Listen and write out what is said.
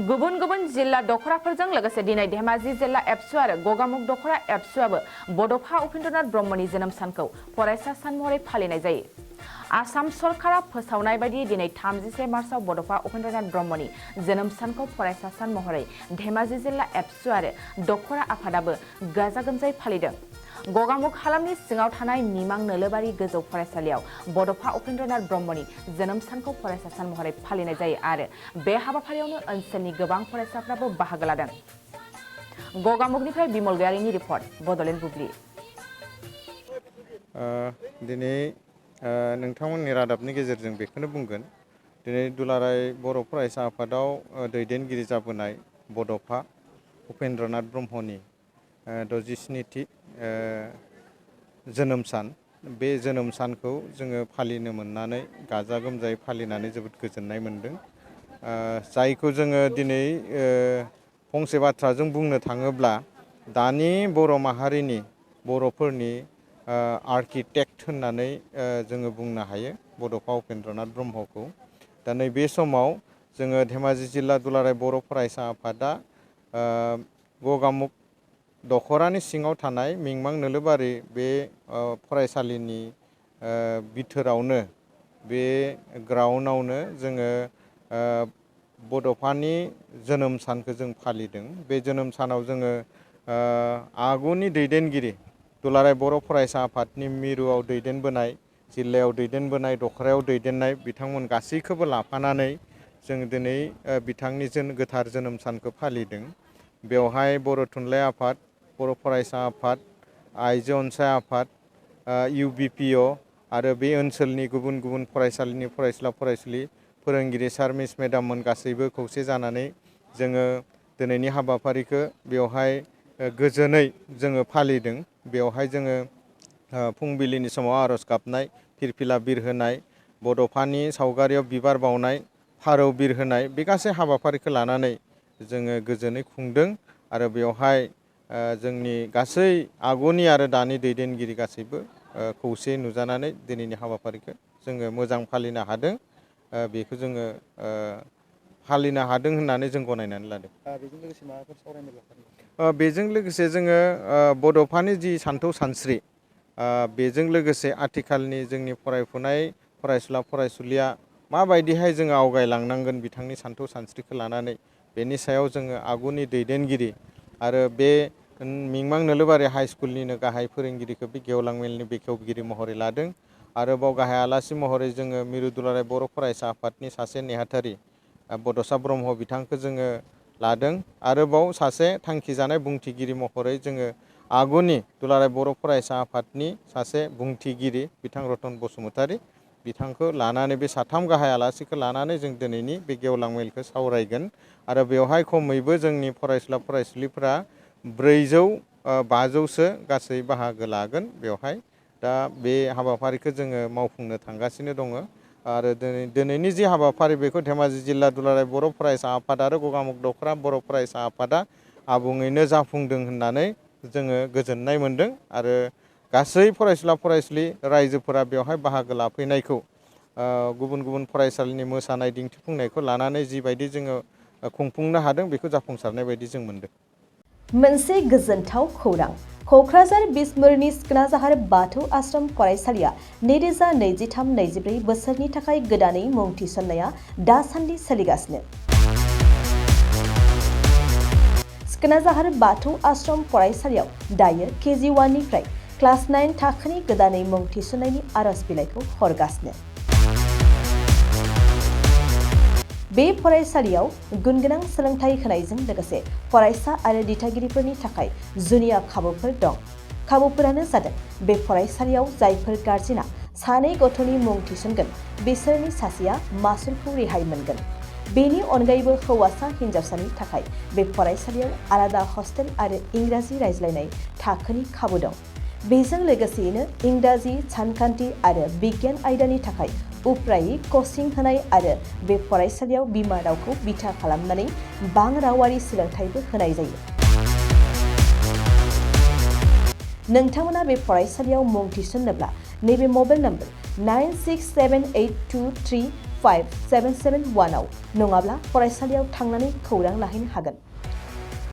गुबुन गुबुन जिल्ला दखराफोरजों लोगोसे दिनै धेमाजि जिल्ला एबसु आरो गगामुख दखरा एबसुआबो बड'फा उपेन्द्रनाथ ब्रह्मनि जोनोम सानखौ फरायसा सान महरै फालिनाय जायो। आसाम सरकारा फोसावनाय बायदि दिनै 31 मार्चआव बड'फा उपेन्द्रनाथ ब्रह्मनि जोनोम सानखौ फरायसा सान महरै धेमाजि जिल्ला एबसु आरो दखरा आफादाबो गाजा गोमजायै फालिदों। गगामुख हालामनि सिङाव थानाय मिमां नोलोबारि गोजौ फरायसालियाव बड'फा उपेन्द्रनाथ ब्रह्मनि जोनोम सानखौ फरायसा सान महरै फालिनाय जायो आरो बे हाबाफारियावनो ओनसोलनि गोबां फरायसाफ्राबो बाहागो लादों। गगामुखनिफ्राय बिमल गयारिनि रिपर्ट, बड'लेण्ड बुब्लि। दिनै नोंथांमोननि रादाबनि गेजेरजों बेखौनो बुंगोन, दिनै दुलाराय बर' फरायसा आफादाव दैदेनगिरि जाबोनाय बड'फा उपेन्द्रनाथ ब्रह्मनि 67थि जोनोम सान, बे जोनोम सानखौ जोङो फालिनो मोननानै गाजा गोमजायै फालिनानै जोबोद गोजोननाय मोनदों। जायखौ जोङो दिनै फंसे बाथ्राजों बुंनो थाङोब्ला दानि बर' माहारिनि बर'फोरनि आर्किटेक्ट होननानै जोङो बुंनो हायो बड'फा उपेन्द्रनाथ ब्रह्मखौ। दा नैबे समाव जोङो धेमाजि जिल्ला दुलाराय बर' फरायसा आफादा गगामुख दखरानि सिङाव थानाय मिमां नोलोबारि बे फरायसालिनि बिथोरावनो बे ग्राउन्डआवनो जोङो बड'फानि जोनोम सानखौ जों फालिदों। बे जोनोम सानाव जोङो आगुनि दैदेनगिरि दुलाराय बर' फरायसा आफादनि मिरुआव दैदेनबोनाय, जिल्लायाव दैदेनबोनाय, दखरायाव दैदेननाय बिथांमोन गासैखौबो लाफानानै जों दिनै बिथांनि गोथार जोनोम सानखौ फालिदों। बेवहाय बर' थुनलाइ आफाद, बर' फरायसा आफाद, आइजो अनसाय आफाद, UBPO आरो बे ओनसोलनि गुबुन गुबुन फरायसालिनि फरायसुला फरायसुलि, फोरोंगिरि सार मिस मेडाममोन गासैबो खौसे जानानै जोङो दिनैनि हाबाफारिखौ बेवहाय गोजोनै जोङो फालिदों। बेवहाय जोङो फुंबिलिनि समाव आर'ज गाबनाय, फिरफिला बिरहोनाय, बड'फानि सावगारियाव बिबार बावनाय, फारौ बिरहोनाय, बे गासै हाबाफारिखौ लानानै जोङो गोजोनै खुंदों आरो बेवहाय जोंनि गासै आगुनि आरो दानि दैदेनगिरि गासैबो खौसे नुजानानै दिनैनि हाबाफारिखौ जोङो मोजां फालिनो हादों। बेखौ जोङो फालिनो हादों होननानै जों गनायनानै लादों। बेजों लोगोसे माबाफोर सावरायनो लाफादों? बेजों लोगोसे जोङो बड'फानि जि सानथौ सानस्रि, बेजों लोगोसे आथिखालनि जोंनि फरायफुनाय फरायसुला फरायसुलिया माबायदिहाय जोङो आवगायलांनांगोन बिथांनि सानथौ सानस्रिखौ लानानै, बेनि सायाव जोङो आगुनि दैदेनगिरि आरो बे मिमां नोलोबारि हाइ स्कुलनिनो गाहाय फोरोंगिरिखौ बे गेवलां मेलनि बेखेवगिरि महरै लादों। आरोबाव गाहाय आलासि महरै जोङो मिरु दुलाराय बर' फरायसा आफादनि सासे नेहाथारि बड'सा ब्रह्म बिथांखौ जोङो लादों। आरोबाव सासे थांखिजानाय बुंथिगिरि महरै जोङो आगुनि दुलाराय बर' फरायसा आफादनि सासे बुंथिगिरि बिथां रतन बसुमतारी बिथांखौ लानानै, बे साथाम गाहाय आलासिखौ लानानै जों दिनैनि बे गेवलां मेलखौ सावरायगोन। आरो बेवहाय खमैबो जोंनि फरायसुला फरायसुलिफोरा 400-500सो गासै बाहागो लागोन बेवहाय। दा बे हाबाफारिखौ जोङो मावफुंनो थांगासिनो दङ आरो दिनैनि जि हाबाफारि बेखौ धेमाजि जिल्ला दुलाराय बर' फरायसा आफाद आरो गगामुख दखरा बर' फरायसा आफादा आबुङैनो जाफुंदों होननानै जोङो गोजोननाय मोनदों आरो गासै फरायसुला फरायसुलि रायजोफोरा बेवहाय बाहागो लाफैनायखौ, गुबुन गुबुन फरायसालिनि मोसानाय दिन्थिफुंनायखौ लानानै जिबायदि जोङो खुंफुंनो हादों बेखौ जाफुंसारनाय बायदि जों मोनदों। मोनसे गोजोनथाव खौरां, क'क्राझार बिसमुरिनि सिखोनाजाहार बाथौ आश्रम फरायसालिया 2023-24 बोसोरनि थाखाय गोदानै मुं थिसननाया दासान्दि सोलिगासिनो। सिखोनाजाहार बाथौ आश्रम फरायसालियाव दायो KG 1 निफ्राय क्लास 9 थाखोनि गोदानै मुं थिसननायनि आर'ज बिलाइखौ हरगासिनो। बे फरायसालियाव गुनगोनां सोलोंथाइ होनायजों लोगोसे फरायसा आरो दिथागिरिफोरनि थाखाय जुनिया खाबुफोर दं। खाबुफोरानो जादों, बे फरायसालियाव जायफोर गार्जेना सानै गथ'नि मुं थिसनगोन बिसोरनि सासेया मासुलखौ रेहाय मोनगोन। बेनि अनगायैबो हौवासा हिन्जावसानि थाखाय बे फरायसालियाव आलादा हस्टेल आरो इंराजि रायज्लायनाय थाखोनि खाबु दं। बेजों लोगोसेयैनो इंराजि, सानखान्थि आरो बिगियान आयदानि थाखाय उफ्रायै कचिं होनाय आरो बे फरायसालियाव बिमा रावखौ बिथा खालामनानै बां रावारि सोलोंथाइबो होनाय जायो। नोंथांमोना बे फरायसालियाव मुं थिसन्नोब्ला नैबे मबाइल नम्बर 967823 5771 आव नङाब्ला फरायसालियाव थांनानै खौरां लाहैनो हागोन।